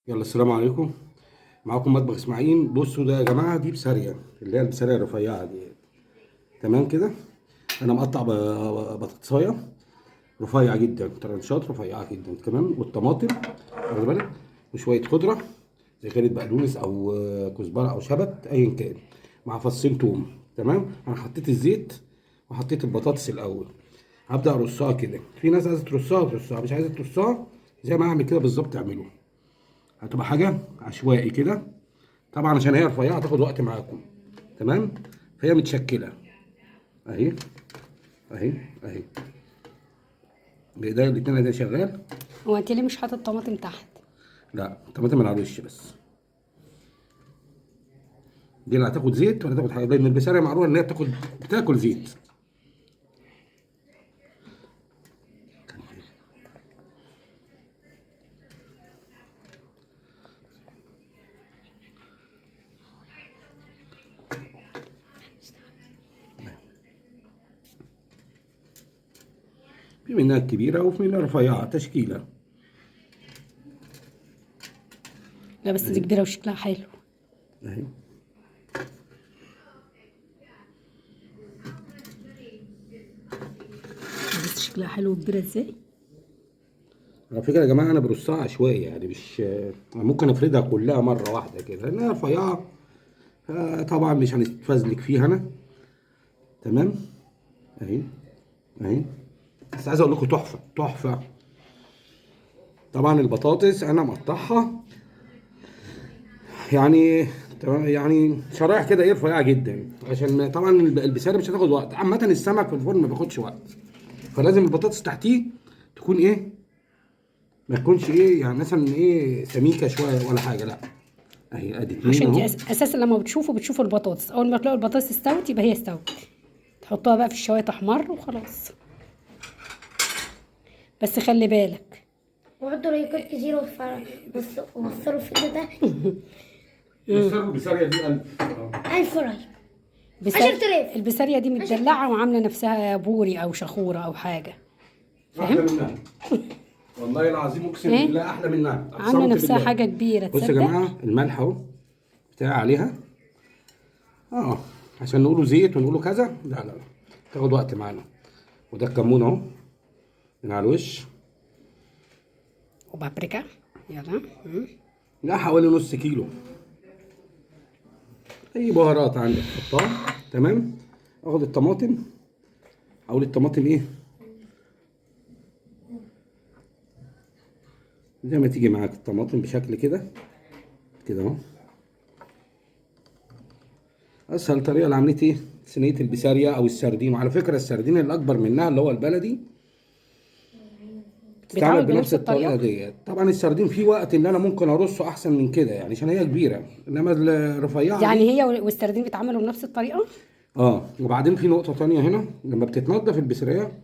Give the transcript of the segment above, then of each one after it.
يلا السلام عليكم. معاكم مطبخ اسماعيل. بصوا ده يا جماعة، دي بسارية اللي هي البسارية الرفيعة دي، تمام كده. انا مقطع بطاطسايه رفيعة جدا، ترنشات رفيعة جدا، تمام. والطماطم واخد بالك، وشوية خضرة زي كانت بقدونس او كزبره او شبت ايا كان، مع فصين توم، تمام. انا حطيت الزيت وحطيت البطاطس الاول. هبدا ارصها كده. في ناس عايزه ترصها ترصها، مش عايزه ترصها زي ما اعمل كده بالظبط اعمله. هتبقى حاجة عشوائي كده طبعا، عشان هي رفيعة هتاخد وقت معاكم، تمام. فهي متشكله اهي اهي اهي، بايديا الاتنين ده شغال. هو انت ليه مش حاطط طماطم تحت؟ لا، طماطم من على الوش بس. دي لا هتاخد زيت ولا تاخد حاجة، لان البسارية معروفة ان هي بتاكل زيت. في منها الكبيرة وفي منها رفيعة، تشكيله. لا بس دي كبيرة وشكلها حلو. اهي بس شكلها حلو وكبيره ازاي. على فكرة يا جماعة انا برصها عشوائي، يعني مش ممكن افردها كلها مرة واحدة كده لانها رفيعة، طبعا مش هنتفزلك فيها انا، تمام. اهي اهي، بس عايز اقول لكم تحفة تحفة. طبعا البطاطس انا مقطعها يعني تمام، يعني شرايح كده ايه رفيعة جدا، عشان طبعا البسارية مش هتاخد وقت. عامة السمك في الفرن ما بياخدش وقت، فلازم البطاطس تحتيه تكون ايه، ما تكونش ايه يعني مثلا ايه سميكة شوية ولا حاجة، لا اهي ادي اتنين عشان اهو. انت اساسا لما بتشوفوا البطاطس، اول ما تلاقوا البطاطس استوت يبقى هي استوت، تحطوها بقى في الشوايه تحمر وخلاص. بس خلي بالك، وحطوا لايكات كتير ووصلوا الفيديو ده بيصيروا البسارية دي 1000. 1000 like، 10,000. البسارية دي متدلعة وعاملة نفسها بوري أو شخورة أو حاجة، احلى منها والله العظيم، اقسم إيه؟ بالله احلى منها، عاملة أقسمت نفسها بالله. حاجة كبيرة. بصوا يا تصدق؟ جماعة الملح اهو بتاع عليها، عشان نقوله زيت ونقوله كذا، لا لا لا تاخد وقت معانا. وده الكمون اهو من على الوش، وبابريكا، يلا. لا حوالي نص كيلو. اي بهارات عندك حطها، تمام. اخد الطماطم، اقول الطماطم ايه زي ما تيجي معاك الطماطم بشكل كده كده اهو. اسهل طريقه لعملية ايه صينية البسارية او السردين. وعلى فكرة السردين الاكبر منها اللي هو البلدي بتتعمل بيتعمل بنفس بنفس الطريقة الطريقة؟ ديت. طبعا السردين في وقت ان انا ممكن ارصه احسن من كده يعني، عشان هي كبيرة، انما الرفيعة يعني دي هي والسردين بيتعملوا بنفس الطريقة. وبعدين في نقطة تانية هنا، لما بتتنضف البسارية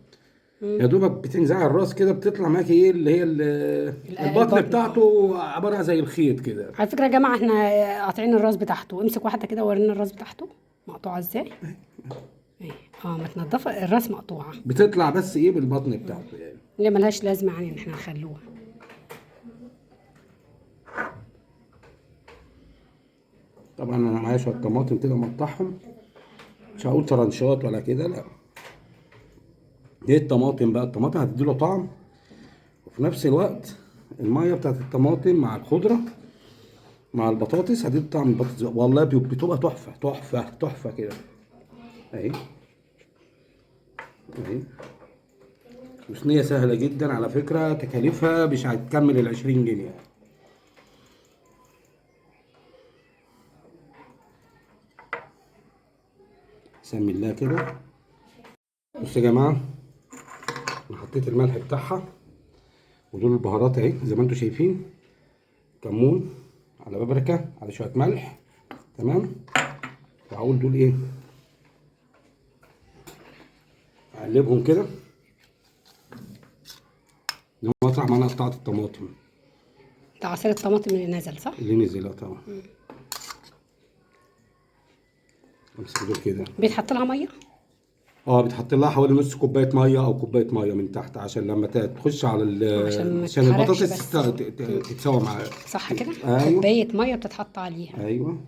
يا دوبك بتنزع الراس كده، بتطلع معاكي ايه اللي هي البطن البطن. بتاعته عبارة زي الخيط كده. على فكرة يا جماعة احنا قاطعين الراس بتاعته، امسك واحدة كده ورينا الراس بتاعته مقطوعة ازاي. ايه متنضفه الراس مقطوعة، بتطلع بس ايه بالبطن بتاعته يعني، اللي ملهاش لازمه يعني ان احنا نخلوها. طبعا انا معايا شوية طماطم كده مقطعهم، مش هقول ترنشات ولا كده، لا. ايه الطماطم بقى؟ الطماطم هتدي له طعم، وفي نفس الوقت المية بتاعت الطماطم مع الخضرة مع البطاطس هتدي طعم البطاطس، والله بتبقى تحفة تحفة تحفة كده. اهي اهي، وصينيه سهلة جدا على فكرة، تكاليفها مش هتكمل ال 20 جنيه. بسم الله كده. بصوا يا جماعة، انا حطيت الملح بتاعها ودول البهارات اهي زي ما انتم شايفين، كمون على بابريكا على شوية ملح، تمام. وهقول دول ايه، اقلبهم كده مطرح ما انا قطعت الطماطم. ده عصير الطماطم اللي نزل صح؟ اللي نزل طبعا. امسك دول كده. بيتحط لها مية؟ اه بتحط لها حوالي نص كوباية مية او كوباية مية من تحت، عشان لما تخش على عشان ما عشان تتحرقش البطاطس بس. تتسوى معاها. صح كده؟ ايوه. كوباية مية بتتحط عليها. ايوه.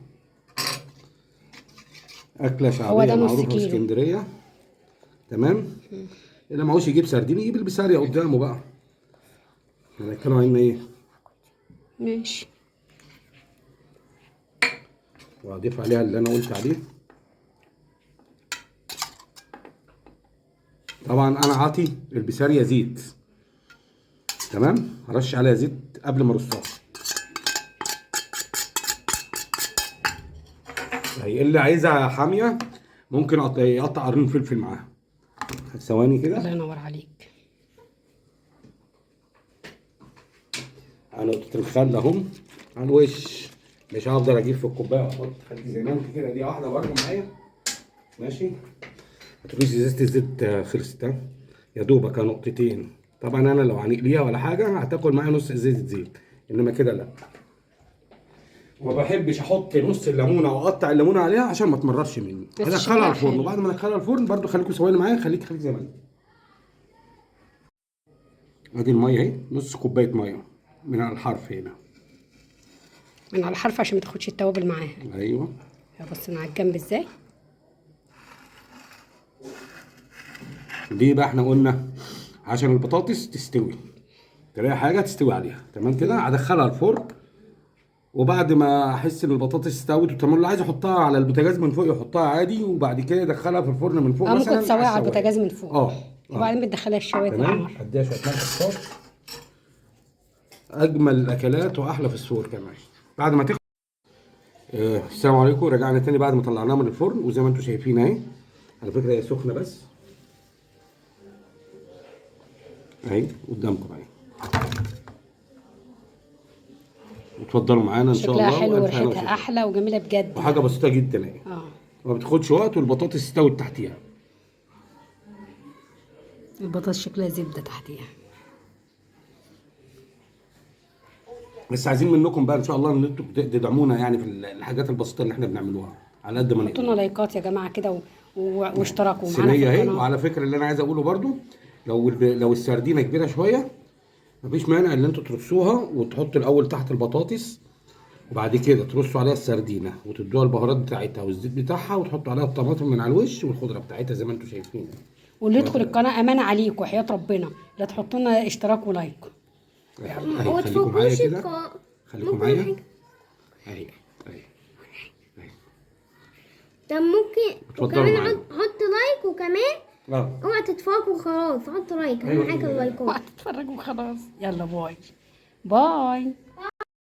اكله هو شعبية ده نص معروفة في كيلو. اسكندرية. تمام. اللي معهوش يجيب سردين يجيب البسارية قدامه بقى. هنتكلم عن ايه؟ ماشي. واضيف عليها اللي انا قلت عليه. طبعا انا عاطي البسارية زيت. تمام. هرش عليها زيت قبل ما ارصها. هي اللي عايزها حامية ممكن يقطع قرن فلفل معاها. ثواني كده. الله ينور عليك. على نقطة الخل اهم على الوش. مش هفضل اجيب في الكوباية واحط، خليكي زي ما انت كده. دي واحدة برضه معايا. ماشي. ما تقوليش ازازة الزيت خلصت، ها يا دوبك نقطتين. طبعا انا لو هنقليها ولا حاجة هتاكل معايا نص ازازة زيت، انما كده لا. وما بحبش احط نص الليمونه واقطع الليمونه عليها عشان ما تمررش مني. بس هدخلها شكلها الفرن، حلو. وبعد ما ادخلها الفرن برضو خليكم ثواني معايا. خليك زي ما انت. ادي المية اهي، نص كوباية مية من على الحرف هنا. من على الحرف عشان ما تاخدش التوابل معاها. ايوه. بص من على الجنب ازاي. ليه بقى احنا قلنا؟ عشان البطاطس تستوي، تلاقي حاجة تستوي عليها. تمام كده. هدخلها الفرن، وبعد ما احس ان البطاطس استوت وتمام، اللي عايز يحطها على البوتاجاز من فوق يحطها عادي، وبعد كده يدخلها في الفرن من فوق مثلا. ممكن تسويها على الشواية. البوتاجاز من فوق. وبعدين بتدخلها الشوايه تمام. تتحمر. اديها شوية ملح خفاف. اجمل الاكلات واحلى في الصور كمان. بعد ما تخلص. السلام عليكم. رجعنا تاني بعد ما طلعناها من الفرن، وزي ما انتم شايفين اهي. على فكرة هي سخنة بس اهي قدامكم اهي. اتفضلوا معانا ان شاء الله. شكلها حلو وألف هنا وريحتها وشفا. احلى وجميلة بجد. وحاجه بسيطة جدا اهي. ما بتاخدش وقت، والبطاطس استوت تحتيها. البطاطس شكلها زبدة تحتيها. بس عايزين منكم بقى ان شاء الله ان انتوا تدعمونا يعني في الحاجات البسيطة اللي احنا بنعملوها على قد ما حطوا لنا نقدر. لايكات يا جماعة كده واشتركوا معانا صينية في اهي. القناة. وعلى فكرة اللي انا عايز اقوله برضو، لو السردينه كبيرة شوية مفيش مانع ان انتوا ترصوها وتحطوا الاول تحت البطاطس، وبعد كده ترصوا عليها السردينه وتدوها البهارات بتاعتها والزيت بتاعها، وتحطوا عليها الطماطم من على الوش والخضره بتاعتها زي ما انتوا شايفين. واللي يدخل القناة امانه عليكم وحياه ربنا لا تحطوا لنا اشتراك ولايك. أهي، خليكم معايا كده، خليكم معايا. اهي اهي اهي. طب ممكن اتفضلوا وكمان معايا. حط like، وكمان اوعى تتفرج وخلاص، حط like. اهم أيوة. حاجة اللايكات. تتفرجوا وخلاص. يلا bye bye.